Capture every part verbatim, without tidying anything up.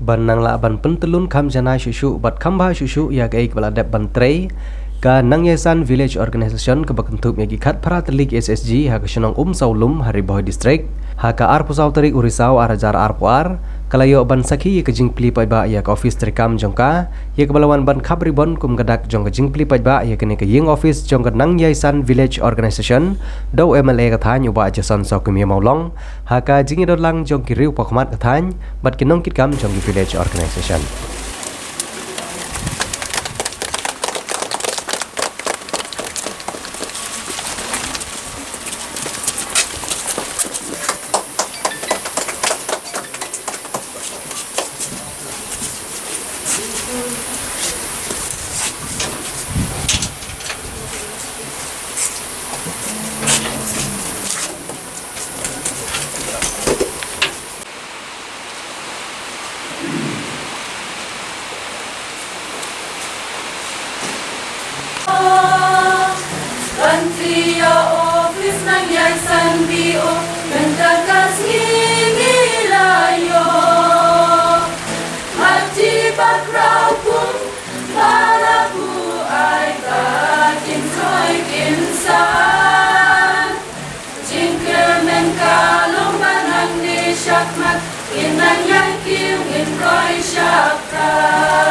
Ban nang lah ban pyntyllun kham janai shuh shuh bad kham bha shuh shuh ïa kaei kaba la dep ban trei ka Nangïaishan Village Organization kaba kynthup ïa ki khatphra tylli ki S H G ha ka shnong Umsawlum ha Ri Bhoi District, ha ka arphew saw tarik u Risaw ar hajar arphew ar, ka la ïoh ban sakhi ïa ka jingplie paidbah ïa ka office treikam jong ka, ïa kaba la wan ban khap ribbon kum ka dak jong ka jingplie paidbah ïa kane ka ïing office jong ka Nangïaishan Village Organization da u M L A ka thaiñ u Bah Jason Sawkmie Mawlong, ha ka jingïadon lang jong ki riew pakhmat ka thaiñ bad ki nongkitkam jong ki Village Organization. Ban plie office Nangïaishan V O, mynta ka sngi ngi la ïoh. Mati bakhraw kum ba la buaid ka kin troi kin san. Jingkyrmen ka long ba nangne shakhmat, ngin nang ïai kiew ngin roi shaphrang.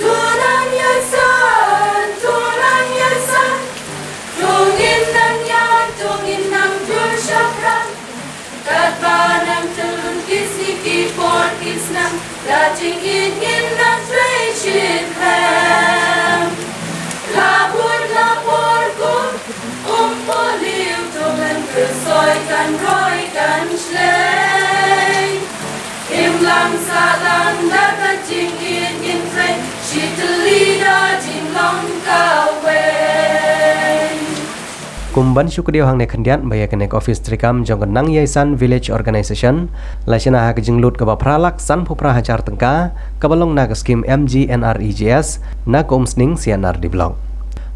To nang ïasan, to nang ïasan, to ngin nang ïaid, to ngin nang jur shaphrang. Katba nang tyllun ki sngi ki por ki snem, la jingïeit ngin nang trei shitrhem. La bud la por kum um pohliew, to ngan kyrsoi kan roi kan shlei. Imlang sahlang da ka jingïeit ngin trei, shi tylli da jinglong kawei. Kum ban shu kdew hangne khyndiat ba ïa kane ka office treikam jong ka Nangïaishan Village Organization la shna ha ka jinglut kaba phra lak sanphew phra hajar tyngka kaba long na ka skim M G N R E G S na ka Umsning C and R D Block.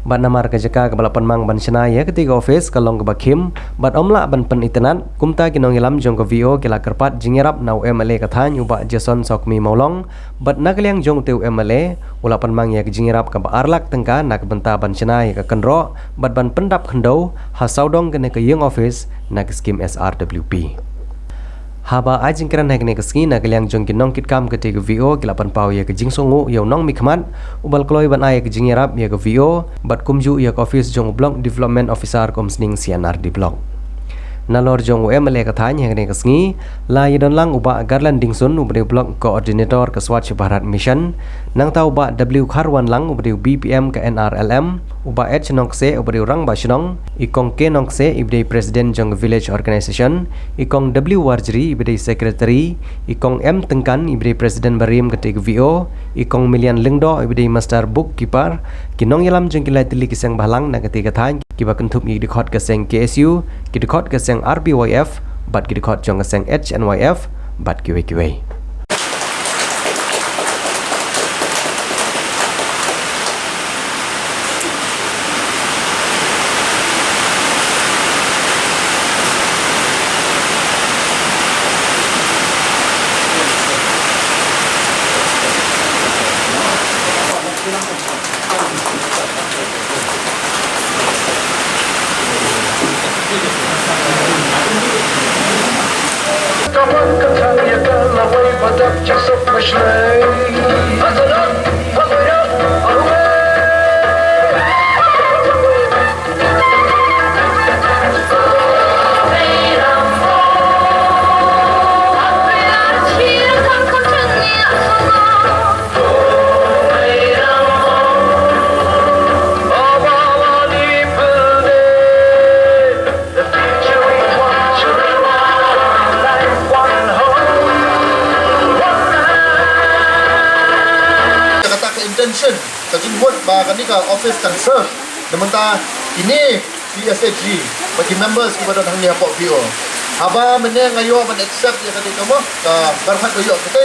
Bad namar ka jaka kaba la pynmang ban shna ïa katei ka office ka long kaba khim bad ym lah ban pynitynnad, kumta ki nongïalam jong ka V O ki la kyrpad jingïarap na u M L A ka thaiñ u Bah Jason Sawkmie Mawlong, bad na ka liang jong utei u M L A u la pynmang ïa ka jingïarap kaba ar lak tyngka na ka bynta ban shna ïa ka kynroh bad ban pyndap khyndew ha sawdong kane ka ïing office na ka skim S R W P. Haba ai jingkren ha kane ka sngi, na ka liang jong ki nongkitkam katei ka V O ki la pynpaw ïa ka jingsngewnguh ïa u nongmihkhmat uba la kloi ban ai ïa ka jingïarap ïa ka V O bad kumjuh ïa ka office jong u Block Development Officer ka Umsning C and R D Block. Nalor jong u M L A ka thaiñ ha kane ka sngi la ïadon lang u Bah Garland Dingsun uba dei u Block Coordinator ka Swachh Bharat Mission, nangta u Bah W Kharwanlang uba dei u B P M ka N R L M, u Bah H Nongkse uba dei u Rangbah Shnong, i Kong K Nongkse iba dei President jong ka Village Organization, i Kong W Warjri iba dei Secretary, i Kong M Tyngkan iba dei President barim katei ka V O, i Kong Milian Lyngdoh iba dei Master Bookkeeper, ki nongïalam jong ki lai tylli ki seng bhalang na katei ka thaiñ kiba kynthup ïa ki dkhot ka seng K S U, ki dkhot ka seng R B Y F bad ki dkhot jong ka seng H N Y F bad kiwei kiwei. Kata ka intention, ka jingmut ba kane ka office kan serve na mynta kine ki S H G bad ki members kiba don hangne hapoh V O. Haba mynne nga ïoh ban accept ïa kata ka mo, ka barphat ka ïoh kata,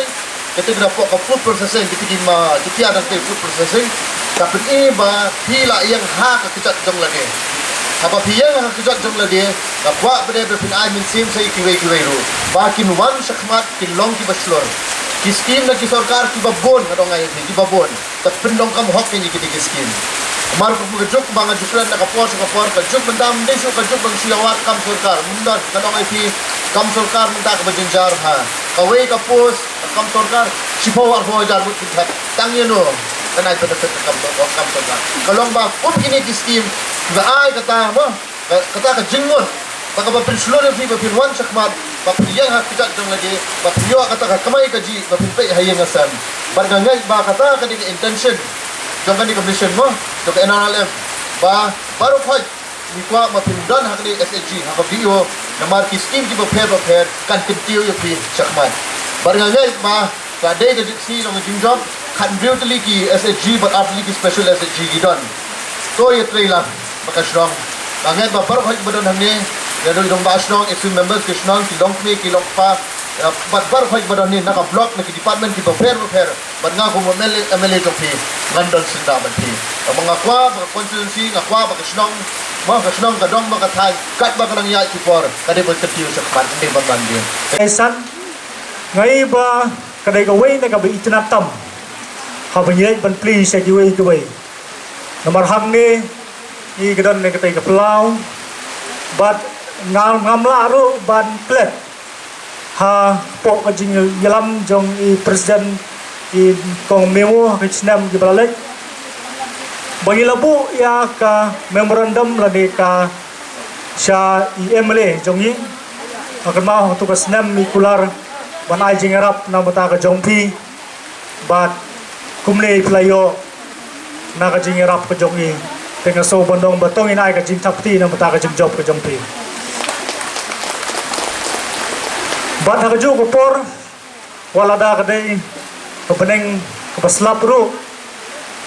kata ka hapoh ka food processing, kata ki ma, kata ka food processing, ka pyni ba phi la ïeng ha ka kjat jong lade. Haba phi ïeng ha ka kjat jong lade, nga kwah pat de ba phin ai mynsiem sa ïa kiwei kiwei ruh ba kin wan shakhmat, kin long kiba shlur. Ki skim na ki sorkar kiba bun, nga dang ai kiba bun. Te pyndonkam hok ïa kine ki skim. Namar ka juk ba nga ju kren na ka por sha ka por, ka juk mynta ym dei shuh ka juk ba nga shu ïa wad kam sorkar. Mynta nga dang ai phi, kam sorkar mynta kaba jynjar ha. Kawei ka post kam sorkar shiphew arphew hajar ngut pynthak. Tang ïa no? Kan ai benefit ka kam sorkar, kam sorkar. Ka long ba kum kine ki skim kiba ai kata mo, ka, kata ka jingmut, ba kaba pynshlur ïa phi ba phin wan shakhmat, ba phin ïeng ha kjat jong lade, ba phin ïoh kata ka kamai kajih, ba phin peit ha ïing ha sem. Bad nga ngeit ba kata ka dei ka intention jong kane ka mission mo, jong ka N R L M, ba baroh khoit ngi kwah ba phin don ha kane S H G, ha ka V O, namar ki skim kiba pher ba pher kan kyntiew ïa phi shakhmat. Bad nga ngeit ba ka dei ka jingsngi jong ka jingjop, khathynriew tylli ki S H G bad ar tylli ki special S H G ki don. To ïatrei lang bad ka shnong. Nga ngeit ba baroh khoit ba don hangne, ïa dei rangbah shnong, S C members ka shnong, ki longkmie ki longkpa, ïa, bad baroh khoit ba don hangne na ka block, na ki department kiba pher ba pher, bad nga kum u M L A, M L A jong phi, ngan don syndah bad phi. Kaba nga kwah ba ka constituency, nga kwah ba ka shnong, ba ka shnong ka dong ba ka thaiñ, katba ka nang ïaid ki por, ka dei ban kyntiew shakhmat, ka dei ban ban dien. Ai san, nga i ba ka dei kawei na kaba itynnad tam haba ngi leit ban plie sha kiwei kiwei. Namar hangne ngi ka don na katei ka phyllaw, bad ngam, ngam lah ruh ban klet hapoh ka jingïalam jong i President, i Kong Memo, ha ki snem kiba la leit, ba ngi la buh ïa ka memorandum lane ka sha i M L A jong ngi. Ka kynmaw ha tu ka snem i kular ban ai jingïarap na bynta ka jong phi. Bad kumne phi la ïoh na ka jingïarap ka jong i. Te nga sngew ban ong ba to ngin ai ka jingthap kti na bynta ka jingjop ka jong phi. Bad ha kajuh ka por, wat lada ka dei ka bneng kaba slap ruh,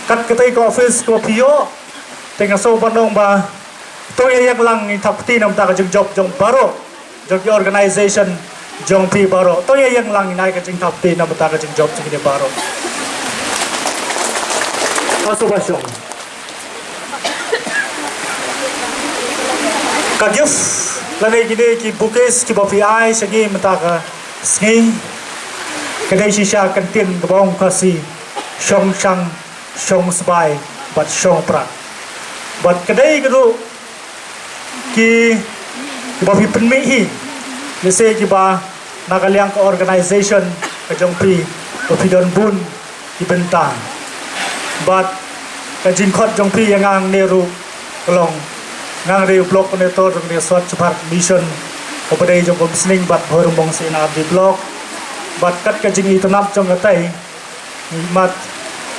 kat katei ka office kaba phi ïoh, te nga sngew ban ong ba to ïa ïeng lang ngin thap kti na bynta ka jingjop jong baroh, jong ki organization jong phi baroh. To ïa ïeng lang ngin ai ka jingthap kti na bynta ka jingjop jong kine baroh. Ka sngewbha shong. Ka gift lane kine ki bouquets kiba phi ai sha ngi mynta ka sngi, ka dei shisha ka ktien kaba ong Khasi, shong shang, shong sbai bad shong pra. Bad ka dei ka ruh ki, kiba phi pynmih hi, lehse kiba na ka liang ka organization ka jong phi, ba phi don bun ki bynta. Bad ka jingkhot jong phi ïa nga hangne ruh ka long, nga nga dei u block coordinator jong ka Swachh Bharat Mission kaba dei jong ka Umsning bad Bhoirymbong C and R D block. Bad kat ka jingitynnad jong katei, ngi mat,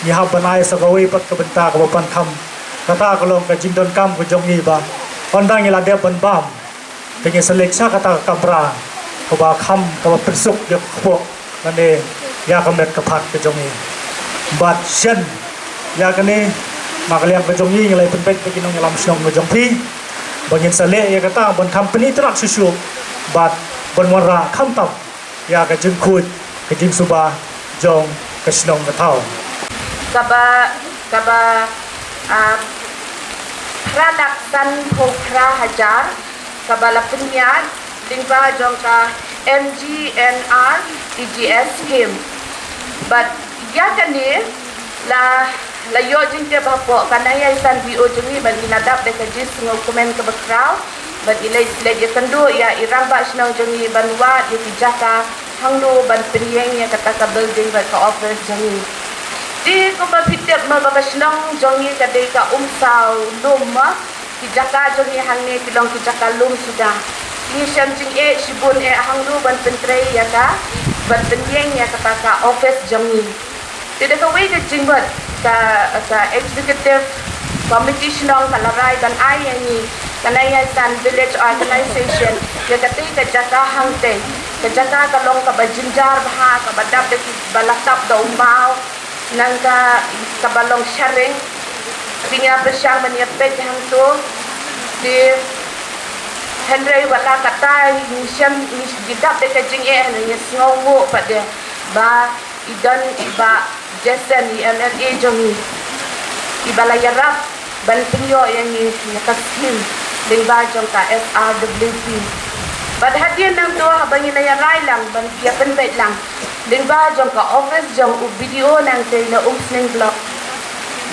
ngi hap ban ai sa kawei pat ka bynta kaba pan kham. Kata ka long ka jingdonkam ka jong ngi ba ynda ngi la dep ban bam, te ngin sa leit sha kata ka kamra kaba kham, kaba pynsuk ïa ka kpoh lane ïa ka met ka phad ka jong ngi. Bad shen ïa kane, na ka liang ka jong ngi, ngi la pynbeit bad ki nongïalam shnong ka jong phi ba ngin sa leh ïa kata ban kham pynitynnad shuh shuh bad ban wanrah khamtam ïa ka jingkhuid, ka jingsuba jong ka shnong ka thaw. Kaba, kaba, ah, phra lak sanphew phra hajar kaba la pynïaid lyngba jong ka M G N R E G S scheme. Bad ïa kane la, la ïoh jingtip hapoh ka Nongïalam V O jong ngi bad ngi la dap da ka jingsngewkmen kaba khraw bad ngi leit, leit ïakynduh ïa i rangbah shnong jong ngi ban wad ïa ki jaka hangno ban pynïeng ïa kata ka building bad ka office jong ngi. Te kumba phi tip mo ba ka shnong jong ngi ka dei ka Umsaw lum mo, ki jaka jong ngi hangne ki long ki jaka lum suda. Ngi shem jingeh shibun eh hangno ban pyntrei ïa ka, ban pynïeng ïa kata ka office jong ngi. Te da kawei ka jingmut ka, ka executive committee shnong ka la rai ban ai ïa ngi, ka Nongïalam Village Organization, ïa katei ka jaka hangtei. Ka jaka ka long kaba jynjar bha, kaba dap da ki, ba la tap da u maw, nang ka, kaba long sharing. Phi ïa pyrshang ban ïa peit hangto. Te hynrei wat la katta ngi shem, ngi dap da ka jingeh, ngi sngewnguh pat de ba i don i Bah Jason, i M L A jong ngi, iba la ïarap ban pynïoh ïa ngi ïa ka skim. lyngba jong ka S R W P. Bad hadien nangto haba ngi la ïa rai lang ban ïa pynbeit lang lyngba jong ka office jong u B D O nangtei na Umsning Block.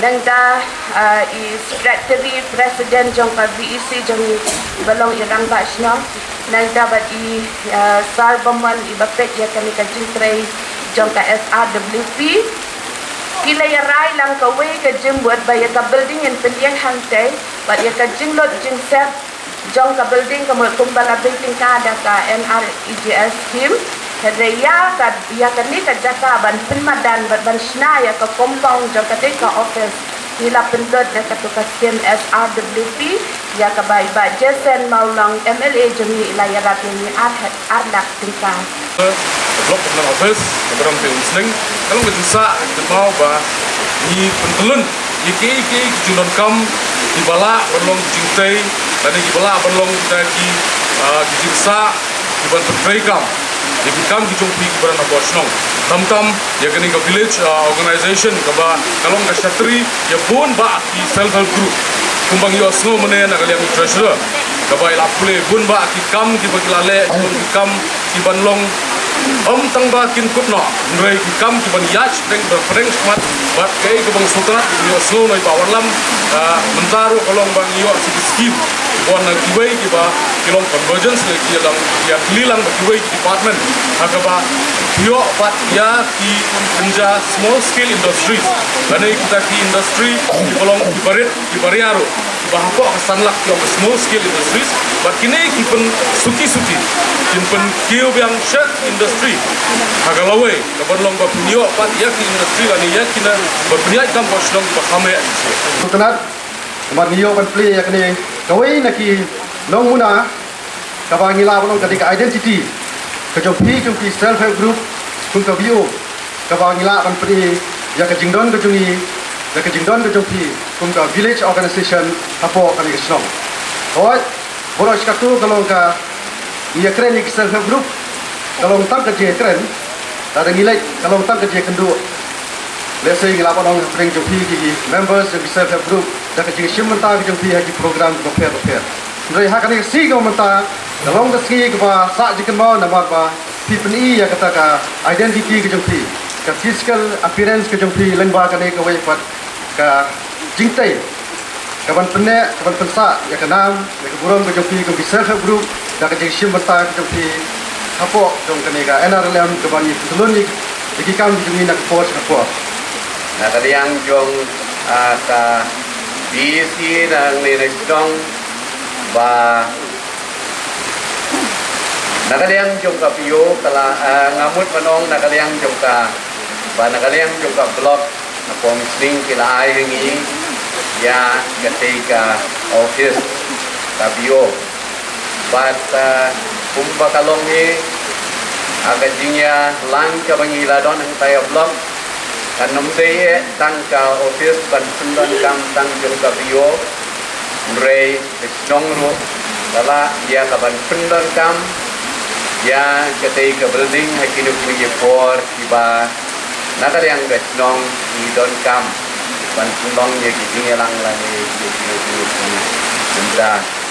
Nangta, ah, i secretary president jong ka V E C jong ngi ba long i Rangbah Shnong. Nangta bad i, ah, Sir Bamon i ba peit ïa kane ka jingtrei jong ka S R W P. Ki la ïa rai lang kawei ka jingmut ba ïa ka building yn pynïeng hangtei bad ïa ka jinglut jingsep jong ka building ka mut kumba la bynta ka da ka N R E G S scheme. Hynrei ïa ka, ïa kane ka jaka ban pynmadan bad ban shna ïa ka compound jong katei ka office, ngi la pynlut da katu ka scheme S R W P, ïa kaba i Bah Jason Mawlong M L A jong ngi i la ïarap ïa ngi ar, ar lak tyngka. Block Communal Office, ka Barong Umsning, ka long ka jingsah, ka jingmut ba ngi pyntlun ïa kiei kiei ki jingdonkam kiba lah ban long ki jingtei, lane kiba lah ban long kita ki, ah, ki jingsah kiban pyntreikam ïa ki kam ki jong phi kiba don hapoh shnong. Tam tam ïa kane ka village, ah, organization kaba ka long ka shatri ïa bun bah ki self help group. Kumba ngi ïohsngew mynne na ka liang u treasurer kaba i la pule bun bah ki kam kiba ki la leh, bun ki kam kiban long ym tang ba kin kut noh, hynrei ki kam kiban ïaid pdeng, ba pdeng shakhmat bad kaei kaba nga sngewtynnat, ngi ïohsngew na i Bah Wanlam, ah, mynta ruh ka long ba ngi ïoh sa ki skim kiba wan na kiwei kiba ki long convergence, ngi ki long ïa ki lilang bad kiwei ki department ha kaba ïoh pat ïa ki kynja small scale industries lane kita ki industry kiba long kiba rit kiba ria ruh. Ba hapoh ka san lak ki ong ka small scale industries, bad kine ki pynsuki suki, kin pynkiew biang sha ki industry ha ka lawei, kaban long ba pynïoh pat ïa ki industry lane ïa kine ba pynïaid kam hapoh shnong ba kham heh. Sngewtynnat, namar ngi ïoh ban plie ïa kane kawei na ki nongmuna kaba ngi lah ban ong ka dei ka identity ka jong phi, jong phi self help group kum ka V O, kaba ngi lah ban pyni ïa ka jingdon ka jong ngi, ïa ka jingdon ka jong phi kum ka village organization hapoh kane ka shnong. Hooid, baroh shi katto ka long ka, ngi ïa kren ïa ki self help group ka long tang ka jingkren, lada ngi leit ka long tang ka jingkynduh. Lehse ngi lah ban ong hapdeng jong phi ki members jong ki self help group da ka jingshim bynta ka jong phi ha ki program kiba pher bapher. Hynrei ha kane ka sngi kaba mynta ka long ka sngi kaba sah jingkynmaw namar ba phi pyni ïa kata ka identity ka jong phi, ka physical appearance ka jong phi lyngba kane kawei pat ka jingtei kaban pynneh, kaban pynsah ïa ka nam, ïa ka burom ka jong phi kum ki self help group da ka jingshim bynta ka jong phi hapoh jong kane ka N R L M kaban ïa pyntlun ïa ki kam ka jong ngi na ka por sha ka por. Na ka liang jong, ah, ka V E C nangne na shnong ba na ka liang jong ka V O ka la, ah, nga mut ban ong na ka liang jong ka, ba na ka liang jong ka block hapoh Umsning ki la ai ha ngi ïa katei ka office ka V O. Bad, ah, kumba ka long hi ha ka jingïalang kaba ngi la don hangtai ha block, kan ym dei eh tang ka office ban pyndonkam tang jong ka V O, hynrei ka shnong ruh ka lah ïa kaban pyndonkam ïa katei ka building ha kino kino ki por kiba na ka liang ka shnong ngi donkam ban pynlong ïa ki jingïalang lane ïa kino kino ki bynta.